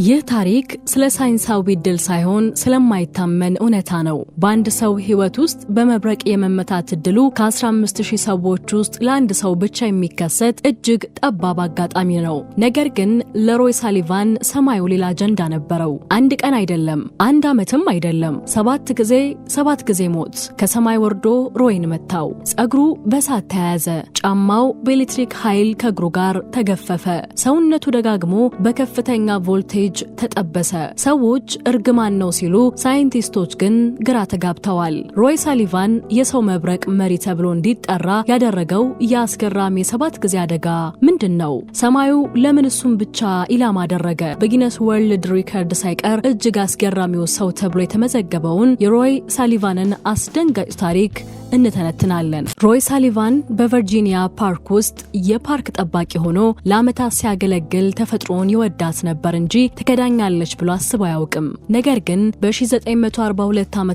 ይህ ታሪክ ስለ ሳይንሳዊ ዕድል ሳይሆን ስለማይታመን እውነታ ነው። በአንድ ሰው ሕይወት ውስጥ በመብረቅ የመመታት ዕድሉ ከ15,000 ሰዎች ውስጥ ለአንድ ሰው ብቻ የሚከሰት እጅግ ጠባብ አጋጣሚ ነው። ነገር ግን ለሮይ ሳሊቫን ሰማዩ ሌላ አጀንዳ ነበረው። አንድ ቀን አይደለም፣ አንድ ዓመትም አይደለም፣ ሰባት ጊዜ፣ ሰባት ጊዜ ሞት ከሰማይ ወርዶ ሮይን መታው። ጸጉሩ በእሳት ተያያዘ። ጫማው በኤሌክትሪክ ኃይል ከእግሩ ጋር ተገፈፈ። ሰውነቱ ደጋግሞ በከፍተኛ ቮልቴጅ ተጠበሰ። ሰዎች እርግማን ነው ሲሉ፣ ሳይንቲስቶች ግን ግራ ተጋብተዋል። ሮይ ሳሊቫን የሰው መብረቅ መሪ ተብሎ እንዲጠራ ያደረገው የአስገራሚ የሰባት ጊዜ አደጋ ምንድን ነው? ሰማዩ ለምን እሱን ብቻ ኢላማ አደረገ? በ Guinness World Record ሳይቀር እጅግ አስገራሚው ሰው ተብሎ የተመዘገበውን የሮይ ሳሊቫንን አስደንጋጭ ታሪክ እንተነትናለን። ሮይ ሳሊቫን በቨርጂኒያ ፓርክ ውስጥ የፓርክ ጠባቂ ሆኖ ለዓመታት ሲያገለግል ተፈጥሮን ይወዳት ነበር እንጂ ትከዳኛለች ብሎ አስቦ አያውቅም። ነገር ግን በ1942 ዓ.ም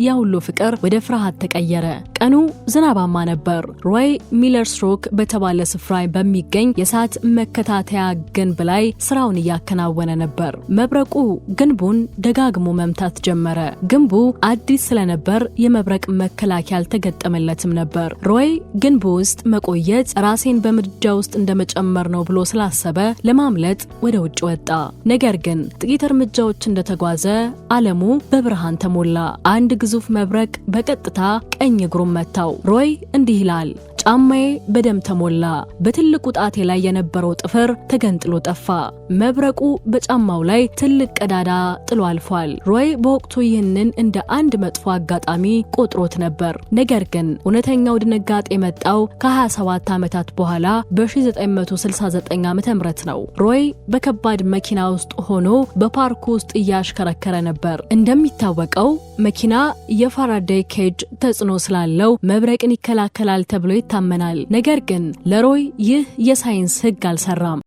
ያ ሁሉ ፍቅር ወደ ፍርሃት ተቀየረ። ቀኑ ዝናባማ ነበር። ሮይ ሚለርስ ሮክ በተባለ ስፍራ በሚገኝ የእሳት መከታተያ ግንብ ላይ ስራውን እያከናወነ ነበር። መብረቁ ግንቡን ደጋግሞ መምታት ጀመረ። ግንቡ አዲስ ስለነበር የመብረቅ መከላከያ አልተገጠመለትም ነበር። ሮይ ግንቡ ውስጥ መቆየት ራሴን በምድጃ ውስጥ እንደመጨመር ነው ብሎ ስላሰበ ለማምለጥ ወደ ውጭ ወጣ። ነገር ግን ጥቂት እርምጃዎች እንደተጓዘ ዓለሙ በብርሃን ተሞላ። አንድ ግዙፍ መብረቅ በቀጥታ ቀኝ እግሩን መታው። ሮይ እንዲህ ይላል፦ "ጫማዬ በደም ተሞላ። በትልቁ ጣቴ ላይ የነበረው ጥፍር ተገንጥሎ ጠፋ።" መብረቁ በጫማው ላይ ትልቅ ቀዳዳ ጥሎ አልፏል። ሮይ በወቅቱ ይህንን እንደ አንድ መጥፎ አጋጣሚ ቆጥሮት ነበር። ነገር ግን እውነተኛው ድንጋጤ የመጣው ከ27 ዓመታት በኋላ በ1969 ዓ.ም ነው። ሮይ በከባድ መኪና ውስጥ ሆኖ በፓርኩ ውስጥ እያሽከረከረ ነበር። እንደሚታወቀው መኪና የ Faraday cage ተጽዕኖ ስላለው መብረቅን ይከላከላል ተብሎ ይታመናል። ነገር ግን ለሮይ ይህ የሳይንስ ሕግ አልሰራም።